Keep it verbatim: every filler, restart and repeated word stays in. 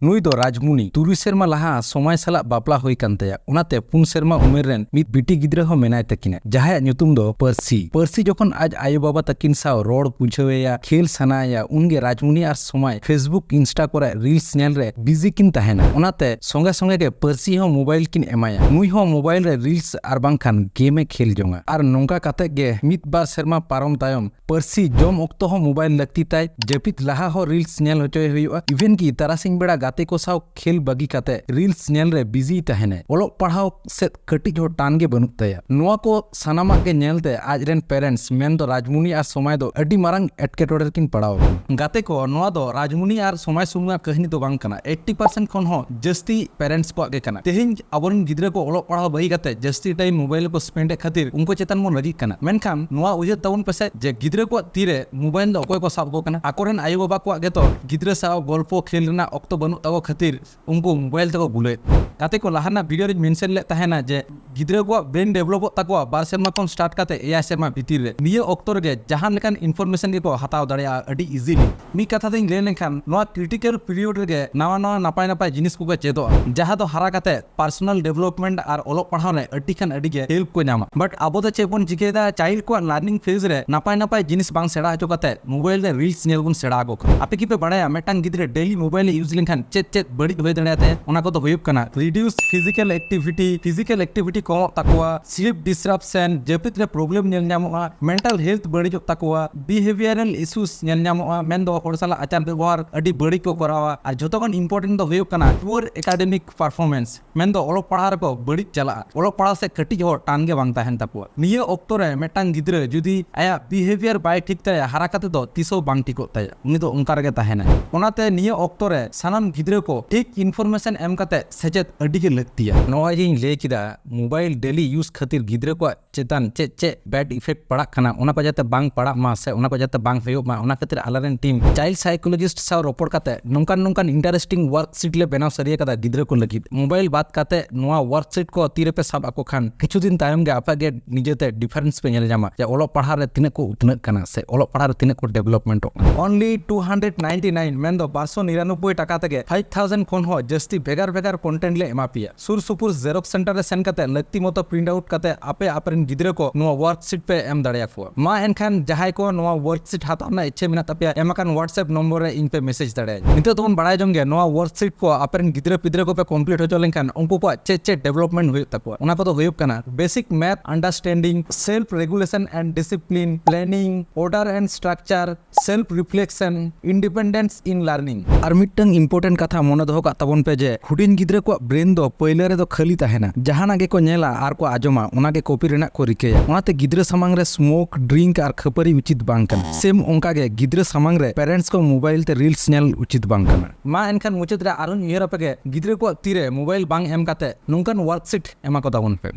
ᱱᱩᱭ ᱫᱚ ᱨᱟᱡᱽᱢᱩᱱᱤ ᱛᱩᱨᱩᱭ ᱥᱮᱨᱢᱟ ᱞᱟᱦᱟ ᱥᱚᱢᱟᱭ ᱥᱟᱞᱟᱜ ᱵᱟᱯᱞᱟ ᱦᱩᱭ ᱠᱟᱱ ᱛᱟᱭᱟ᱾ ᱚᱱᱟᱛᱮ ᱯᱩᱱ ᱥᱮᱨᱢᱟ ᱩᱢᱮᱨ ᱨᱮᱱ ᱢᱤᱫ ᱵᱤᱴᱤ ᱜᱤᱫᱽᱨᱟᱹ ᱦᱚᱸ ᱢᱮᱱᱟᱭ ᱛᱟᱹᱠᱤᱱᱟ, ᱡᱟᱦᱟᱸᱭᱟᱜ ᱧᱩᱛᱩᱢ ᱫᱚ ᱯᱟᱹᱨᱥᱤ᱾ ᱯᱟᱹᱨᱥᱤ ᱡᱚᱠᱷᱚᱱ ᱟᱡ ᱟᱭᱳᱼᱵᱟᱵᱟ ᱛᱟᱹᱠᱤᱱ ᱥᱟᱶ ᱨᱚᱲ ᱵᱩᱡᱷᱟᱹᱣᱮᱭᱟ, ᱠᱷᱮᱞ ᱥᱟᱱᱟᱭᱮᱭᱟ, ᱩᱱᱜᱮ ᱨᱟᱡᱽᱢᱩᱱᱤ ᱟᱨ ᱥᱚᱢᱟᱭ Facebook, Insta ᱠᱚᱨᱮ reels ᱧᱮᱞ ᱨᱮ busy ᱠᱤᱱ ᱛᱟᱦᱮᱱᱟ᱾ ᱚᱱᱟᱛᱮ ᱥᱚᱸᱜᱮ ᱥᱚᱸᱜᱮ ᱜᱮ ᱯᱟᱹᱨᱥᱤ ᱦᱚᱸ ᱢᱳᱵᱟᱭᱤᱞ ᱠᱤᱱ ᱮᱢᱟᱭᱟ᱾ ᱱᱩᱭ ᱦᱚᱸ ᱢᱳᱵᱟᱭᱤᱞ ᱨᱮ reels ᱟᱨ ᱵᱟᱝᱠᱷᱟᱱ game ᱮ ᱠᱷᱮᱞ ᱡᱚᱝᱟ᱾ ᱟᱨ ᱱᱚᱝᱠᱟ ᱠᱟᱛᱮ ᱜᱮ ᱢᱤᱫ ᱵᱟᱨ ᱥᱮᱨᱢᱟ ᱯᱟᱨᱚᱢ ᱛᱟᱭᱚᱢ ᱯᱟᱹᱨᱥᱤ ᱡᱚᱢ ᱚᱠᱛᱚ ᱦᱚᱸ ᱢᱳᱵᱟᱭᱤᱞ ᱞᱟᱹᱠᱛᱤ ᱛᱟᱭ, ᱡᱟᱹᱯᱤᱫ ᱞᱟᱦᱟ ᱦᱚᱸ reels ᱧᱮᱞ ᱦᱚᱪᱚᱭᱮ ᱦᱩᱭᱩᱜᱼᱟ, even ᱠᱤ ᱛᱟᱨᱟᱥᱤᱧ ᱵᱮᱲᱟ ᱜᱟᱛᱮ ᱠᱚ ᱥᱟᱶ ᱠᱷᱮᱞ ᱵᱟᱹᱜᱤ ᱠᱟᱛᱮ reels ᱧᱮᱞ ᱨᱮ busy ᱛᱟᱦᱮᱱᱟᱭ᱾ ᱚᱞᱚᱜ ᱯᱟᱲᱦᱟᱣ ᱥᱮᱫ ᱠᱟᱹᱴᱤᱡ ᱦᱚᱸ ᱴᱟᱱ ᱜᱮ ᱵᱟᱹᱱᱩᱜ ᱛᱟᱭᱟ᱾ ᱱᱚᱣᱟ ᱠᱚ ᱥᱟᱱᱟᱢᱟᱜ ᱜᱮ ᱧᱮᱞᱛᱮ ᱟᱡᱨᱮᱱ parents ᱢᱮᱱᱫᱚ ᱨᱟᱡᱽᱢᱩᱱᱤ ᱟᱨ ᱥᱚᱢᱟᱭ ᱫᱚ ᱟᱹᱰᱤ ᱢᱟᱨᱟᱝ ᱮᱴᱠᱮᱴᱚᱬᱮ ᱨᱮᱠᱤᱱ ᱯᱟᱲᱟᱣ ᱟᱠᱟᱱᱟ᱾ ᱜᱟᱛᱮ ᱠᱚ, ᱱᱚᱣᱟ ᱫᱚ ᱨᱟᱡᱽᱢᱩᱱᱤ ᱟᱨ ᱥᱚᱢᱟᱭ ᱥᱩᱢᱩᱝᱟᱜ ᱠᱟᱹᱦᱱᱤ ᱫᱚ ᱵᱟᱝ ᱠᱟᱱᱟ, eighty percent ᱠᱷᱚᱱ ᱦᱚᱸ ᱡᱟᱹᱥᱛᱤ parents ᱠᱚᱣᱟᱜ ᱜᱮ ᱠᱟᱱᱟ᱾ ᱛᱮᱦᱮᱧ ᱟᱵᱚᱨᱮᱱ ᱜᱤᱫᱽᱨᱟᱹ ᱠᱚ ᱚᱞᱚᱜ ᱯᱟᱲᱦᱟᱣ ᱵᱟᱹᱜᱤ ᱠᱟᱛᱮ ᱡᱟᱹᱥᱛᱤ time ᱢᱳᱵᱟᱭᱤᱞ ᱨᱮᱠᱚ spend ᱮᱫ ᱠᱷᱟᱹᱛᱤᱨ ᱩᱱᱠᱩ ᱪᱮᱛᱟᱱ ᱵᱚᱱ ᱨᱟᱹᱜᱤᱜ ᱠᱟᱱᱟ᱾ ᱢᱮᱱᱠᱷᱟᱱ ᱱᱚᱣᱟ ᱩᱭᱦᱟᱹᱨ ᱛᱟᱵᱚᱱ ᱯᱮᱥᱮ ᱡᱮ ᱜᱤᱫᱽᱨᱟᱹ ᱠᱚᱣᱟᱜ ᱛᱤᱨᱮ ᱢᱳᱵᱟᱭᱤᱞ ᱫᱚ ᱚᱠᱚᱭ ᱠᱚ ᱥᱟᱵ ᱟᱠᱚ ᱠᱟᱱᱟ? ᱟᱠᱚᱨᱮᱱ ᱟᱭᱳᱼᱵᱟᱵᱟ ᱠᱚᱣᱟᱜ ᱜᱮᱛᱚ ᱜᱤᱫᱽᱨᱟᱹ ᱥᱟᱶ ᱜᱚᱞᱯᱚ ᱠᱷᱮᱞ ᱨᱮᱱᱟᱜ ᱚᱠᱛᱚ ᱵᱟᱹᱱᱩᱜ ᱛᱟᱠᱚ ᱠᱷᱟᱹᱛᱤᱨ ᱩᱱᱠᱩ ᱢᱳᱵᱟᱭᱤᱞ ᱛᱮᱠᱚ ᱜᱩᱞᱟᱹᱭᱮᱫ ᱠᱚᱣᱟ᱾ ᱜᱟᱛᱮ ᱠᱚ, ᱞᱟᱦᱟᱱᱟᱜ video ᱨᱤᱧ mention ᱞᱮᱫ ᱛᱟᱦᱮᱱᱟ ᱡᱮ ᱜᱤᱫᱽᱨᱟᱹ ᱠᱚᱣᱟᱜ brain developᱚᱜ ᱛᱟᱠᱚᱣᱟ ᱵᱟᱨ ᱥᱮᱨᱢᱟ ᱠᱷᱚᱱ start ᱠᱟᱛᱮ ᱮᱭᱟᱭ ᱥᱮᱨᱢᱟ ᱵᱷᱤᱛᱤᱨ ᱨᱮ᱾ ᱱᱤᱭᱟᱹ ᱚᱠᱛᱚ ᱨᱮᱜᱮ ᱡᱟᱦᱟᱸ ᱞᱮᱠᱟᱱ information ᱜᱮᱠᱚ ᱦᱟᱛᱟᱣ ᱫᱟᱲᱮᱭᱟᱜᱼᱟ ᱟᱹᱰᱤ easily᱾ ᱢᱤᱫ ᱠᱟᱛᱷᱟ ᱛᱮᱧ ᱞᱟᱹᱭ ᱞᱮᱱᱠᱷᱟᱱ, ᱱᱚᱣᱟ critical period ᱨᱮᱜᱮ ᱱᱟᱣᱟ ᱱᱟᱣᱟ ᱱᱟᱯᱟᱭ ᱱᱟᱯᱟᱭ ᱡᱤᱱᱤᱥ ᱠᱚᱠᱚ ᱪᱮᱫᱚᱜᱼᱟ, ᱡᱟᱦᱟᱸ ᱫᱚ ᱦᱟᱨᱟ ᱠᱟᱛᱮ personal development ᱟᱨ ᱚᱞᱚᱜ ᱯᱟᱲᱦᱟᱣ ᱨᱮ ᱟᱹᱰᱤ ᱠᱷᱟᱱ ᱟᱹᱰᱤ ᱜᱮ help ᱠᱚ ᱧᱟᱢᱟ᱾ But ᱟᱵᱚ ᱫᱚ ᱪᱮᱫ ᱵᱚᱱ ᱪᱤᱠᱟᱹᱭᱮᱫᱟ? Child ᱠᱚᱣᱟᱜ learning phase ᱨᱮ ᱱᱟᱯᱟᱭ ᱱᱟᱯᱟᱭ ᱡᱤᱱᱤᱥ ᱵᱟᱝ ᱥᱮᱬᱟ ᱦᱚᱪᱚ ᱠᱟᱛᱮ ᱢᱳᱵᱟᱭᱤᱞ ᱨᱮ reels ᱧᱮᱞ ᱵᱚᱱ ᱥᱮᱬᱟ ᱟᱠᱚ ᱠᱟᱱᱟ᱾ ᱟᱯᱮ ᱠᱤ ᱯᱮ ᱵᱟᱲᱟᱭᱟ ᱢᱤᱫᱴᱟᱝ ᱜᱤᱫᱽᱨᱟᱹ daily ᱢᱳᱵᱟᱭᱤᱞ ᱮ use ᱞᱮᱱᱠᱷᱟᱱ ᱪᱮᱫ ᱪᱮᱫ ᱵᱟᱹᱲᱤᱡ ᱦᱩᱭ ᱫᱟᱲᱮᱭᱟᱛᱟᱭᱟ? ᱚᱱᱟ ᱠᱚᱫᱚ ᱦᱩᱭᱩᱜ ᱠᱟᱱᱟ reduce physical activity, physical activity ᱠᱚᱢᱚᱜ ᱛᱟᱠᱚᱣᱟ, sleep disruption, ᱡᱟᱹᱯᱤᱫ ᱨᱮ problem ᱧᱮᱞ ᱧᱟᱢᱚᱜᱼᱟ, mental health ᱵᱟᱹᱲᱤᱡᱚᱜ ᱛᱟᱠᱚᱣᱟ, behavioral issues ᱧᱮᱞ ᱧᱟᱢᱚᱜᱼᱟ, ᱢᱮᱱᱫᱚ ᱦᱚᱲ ᱥᱟᱞᱟᱜ ᱟᱪᱟᱨ ᱵᱮᱵᱚᱦᱟᱨ ᱟᱹᱰᱤ ᱵᱟᱹᱲᱤᱡ ᱠᱚ ᱠᱚᱨᱟᱣᱟ, ᱟᱨ ᱡᱷᱚᱛᱚ ᱠᱷᱚᱱ important ᱫᱚ ᱦᱩᱭᱩᱜ ᱠᱟᱱᱟ poor academic performance, ᱢᱮᱱᱫᱚ ᱚᱞᱚᱜ ᱯᱟᱲᱦᱟᱣ ᱨᱮᱠᱚ ᱵᱟᱹᱲᱤᱡ ᱪᱟᱞᱟᱜᱼᱟ᱾ ᱚᱞᱚᱜ ᱯᱟᱲᱦᱟᱣ ᱥᱮᱫ ᱠᱟᱹᱴᱤᱡ ᱦᱚᱸ ᱴᱟᱱ ᱜᱮ ᱵᱟᱝ ᱛᱟᱦᱮᱱ ᱛᱟᱠᱚᱣᱟ᱾ ᱱᱤᱭᱟᱹ ᱚᱠᱛᱚ ᱨᱮ ᱢᱤᱫᱴᱟᱝ ᱜᱤᱫᱽᱨᱟᱹ ᱡᱩᱫᱤ ᱟᱭᱟᱜ behaviour ᱵᱟᱭ ᱴᱷᱤᱠ ᱛᱟᱭᱟ, ᱦᱟᱨᱟ ᱠᱟᱛᱮ ᱫᱚ ᱛᱤᱥ ᱦᱚᱸ ᱵᱟᱝ ᱴᱷᱤᱠᱚᱜ ᱛᱟᱭᱟ, ᱩᱱᱤ ᱫᱚ ᱚᱱᱠᱟ ᱨᱮᱜᱮ ᱛᱟᱦᱮᱱᱟᱭ᱾ ᱚᱱᱟᱛᱮ ᱱᱤᱭᱟᱹ ᱚᱠᱛᱚ ᱨᱮ ᱥᱟᱱᱟᱢ ᱜᱤᱫᱽᱨᱟᱹ ᱠᱚ ᱴᱷᱤᱠ information ᱮᱢ ᱠᱟᱛᱮ ᱥᱮᱪᱮᱫ ᱟᱹᱰᱤ ᱜᱮ ᱞᱟᱹᱠᱛᱤᱭᱟ᱾ ᱱᱚᱜᱼᱚᱭ ᱡᱮᱧ ᱞᱟᱹᱭ ᱠᱮᱫᱟ mobile daily use ᱠᱷᱟᱹᱛᱤᱨ ᱜᱤᱫᱽᱨᱟᱹ ᱠᱚᱣᱟᱜ ᱪᱮᱛᱟᱱ ᱪᱮᱫ ᱪᱮᱫ bad effect ᱯᱟᱲᱟᱜ ᱠᱟᱱᱟ, ᱚᱱᱟ ᱠᱚ ᱡᱟᱛᱮ ᱵᱟᱝ ᱯᱟᱲᱟᱜ ᱢᱟ ᱥᱮ ᱚᱱᱟ ᱠᱚ ᱡᱟᱛᱮ ᱵᱟᱝ ᱦᱩᱭᱩᱜ ᱢᱟ, ᱚᱱᱟ ᱠᱷᱟᱹᱛᱤᱨ ᱟᱞᱮᱨᱮᱱ team child psychologist ᱥᱟᱶ ᱨᱚᱯᱚᱲ ᱠᱟᱛᱮ ᱱᱚᱝᱠᱟᱱ ᱱᱚᱝᱠᱟᱱ interesting worksheet ᱞᱮ ᱵᱮᱱᱟᱣ ᱥᱟᱹᱨᱤ ᱟᱠᱟᱫᱟ ᱜᱤᱫᱽᱨᱟᱹ ᱠᱚ ᱞᱟᱹᱜᱤᱫ᱾ ᱢᱳᱵᱟᱭᱤᱞ ᱵᱟᱫ ᱠᱟᱛᱮ ᱱᱚᱣᱟ worksheet ᱠᱚ ᱛᱤ ᱨᱮᱯᱮ ᱥᱟᱵ ᱟᱠᱚ ᱠᱷᱟᱱ, ᱠᱤᱪᱷᱩ ᱫᱤᱱ ᱛᱟᱭᱚᱢ ᱜᱮ ᱟᱯᱮ ᱜᱮ ᱱᱤᱡᱮᱛᱮ difference ᱯᱮ ᱧᱮᱞ ᱧᱟᱢᱟ ᱡᱮ ᱚᱞᱚᱜ ᱯᱟᱲᱦᱟᱣ ᱨᱮ ᱛᱤᱱᱟᱹᱜ ᱠᱚ ᱩᱛᱱᱟᱹᱜ ᱠᱟᱱᱟ ᱥᱮ ᱚᱞᱚᱜ ᱯᱟᱲᱦᱟᱣ ᱨᱮ ᱛᱤᱱᱟᱹᱜ ᱠᱚ developmentᱚᱜ ᱠᱟᱱᱟ᱾ Only two hundred ninety nine, ᱢᱮᱱᱫᱚ ᱵᱟᱨᱥᱚ ᱱᱤᱨᱟᱱᱚᱵᱵᱳᱭ ᱴᱟᱠᱟ ᱛᱮᱜᱮ ᱯᱷᱟᱭᱤᱵᱷ ᱛᱷᱟᱣᱡᱮᱱᱰ ᱠᱷᱚᱱ ᱦᱚᱸ ᱡᱟᱹᱥᱛᱤ ᱵᱷᱮᱜᱟᱨ ᱵᱷᱮᱜᱟᱨ ᱠᱚᱱᱴᱮᱱᱴ ᱞᱮ ᱮᱢᱟ ᱯᱮᱭᱟ᱾ ᱥᱩᱨ ᱥᱩᱯᱩᱨ ᱡᱮᱨᱚᱠᱥ ᱥᱮᱱᱴᱟᱨ ᱨᱮ ᱥᱮᱱ ᱠᱟᱛᱮ ᱞᱟᱹᱠᱛᱤ ᱢᱚᱛᱚ ᱯᱨᱤᱱᱴ ᱟᱣᱩᱴ ᱠᱟᱛᱮ ᱟᱯᱮ ᱟᱯᱮ ᱨᱮᱱ ᱜᱤᱫᱽᱨᱟᱹ ᱠᱚ ᱱᱚᱣᱟ ᱣᱟᱨᱠᱥᱤᱴ ᱯᱮ ᱮᱢ ᱫᱟᱲᱮᱭᱟᱠᱚᱣᱟ᱾ ᱢᱟ ᱮᱱᱠᱷᱟᱱ ᱡᱟᱦᱟᱸᱭ ᱠᱚ ᱱᱚᱣᱟ ᱣᱟᱨᱠᱥᱤᱴ ᱦᱟᱛᱟᱣ ᱨᱮᱱᱟᱜ ᱤᱪᱪᱷᱟᱹ ᱢᱮᱱᱟᱜ ᱛᱟᱯᱮᱭᱟ, ᱮᱢ ᱟᱠᱟᱱ WhatsApp ᱱᱚᱢᱵᱚᱨ ᱨᱮ ᱤᱧ ᱯᱮ ᱢᱮᱥᱮᱡᱽ ᱫᱟᱲᱮᱭᱟᱜᱼᱟ᱾ ᱱᱤᱛᱚᱜ ᱫᱚᱵᱚᱱ ᱵᱟᱲᱟᱭ ᱡᱚᱝ ᱜᱮ ᱱᱚᱣᱟ ᱣᱟᱨᱠᱥᱤᱴ ᱠᱚ ᱟᱯᱮ ᱨᱮᱱ ᱜᱤᱫᱽᱨᱟᱹ ᱯᱤᱫᱽᱨᱟᱹ ᱠᱚᱯᱮ ᱠᱚᱢᱯᱞᱤᱴ ᱦᱚᱪᱚ ᱞᱮᱱᱠᱷᱟᱱ ᱩᱱᱠᱩ ᱠᱚᱣᱟᱜ ᱪᱮᱫ ᱪᱮᱫ ᱰᱮᱵᱷᱞᱚᱯᱢᱮᱱᱴ ᱦᱩᱭᱩᱜ ᱛᱟᱠᱚᱣᱟ᱾ ᱚᱱᱟ ᱠᱚᱫᱚ ᱦᱩᱭᱩᱜ ᱠᱟᱱᱟ basic math understanding, self regulation and discipline, planning, order and structure, self reflection, independence in learning. ᱟᱨ ᱢᱤᱫᱴᱟᱝ ᱤᱢᱯᱚᱨᱴᱮᱱᱴ ᱠᱟᱛᱷᱟ ᱢᱚᱱᱮ ᱫᱚᱦᱚ ᱠᱟᱜ ᱛᱟᱵᱚᱱ ᱯᱮ ᱡᱮ ᱦᱩᱰᱤᱧ ᱜᱤᱫᱽᱨᱟᱹ ᱠᱚᱣᱟᱜ ᱵᱨᱮᱱ ᱫᱚ ᱯᱟᱹᱭᱞᱟᱹ ᱨᱮᱫᱚ ᱠᱷᱟᱹᱞᱤ ᱛᱟᱦᱮᱱᱟ᱾ ᱡᱟᱦᱟᱱᱟᱜ ᱜᱮᱠᱚ ᱧᱮᱞᱟ ᱟᱨ ᱠᱚ ᱟᱸᱡᱚᱢᱟ, ᱚᱱᱟ ᱜᱮ ᱠᱚᱯᱤ ᱨᱮᱱᱟᱜ ᱠᱚ ᱨᱤᱠᱟᱹᱭᱟ᱾ ᱚᱱᱟᱛᱮ ᱜᱤᱫᱽᱨᱟᱹ ᱥᱟᱢᱟᱝ ᱨᱮ ᱥᱢᱳᱠ, ᱰᱨᱤᱝᱠ ᱟᱨ ᱠᱷᱟᱹᱯᱟᱹᱨᱤ ᱩᱪᱤᱛ ᱵᱟᱝ ᱠᱟᱱᱟ᱾ ᱥᱮᱢ ᱚᱱᱠᱟ ᱜᱮ ᱜᱤᱫᱽᱨᱟᱹ ᱥᱟᱢᱟᱝ ᱨᱮ ᱯᱮᱨᱮᱱᱴᱥ ᱠᱚ ᱢᱳᱵᱟᱭᱤᱞ ᱛᱮ ᱨᱤᱞᱥ ᱧᱮᱞ ᱩᱪᱤᱛ ᱵᱟᱝ ᱠᱟᱱᱟ᱾ ᱢᱟ ᱮᱱᱠᱷᱟᱱ ᱢᱩᱪᱟᱹᱫ ᱨᱮ ᱟᱨᱦᱚᱸᱧ ᱩᱭᱦᱟᱹᱨ ᱟᱯᱮ ᱜᱮ, ᱜᱤᱫᱽᱨᱟᱹ ᱠᱚᱣᱟᱜ ᱛᱤᱨᱮ ᱢᱳᱵᱟᱭᱤᱞ ᱵᱟᱝ ᱮᱢ ᱠᱟᱛᱮ ᱱᱚᱝᱠᱟᱱ ᱣᱟᱨᱠᱥᱤᱴ ᱮᱢᱟ ᱠᱚ ᱛᱟᱵᱚᱱ ᱯᱮ᱾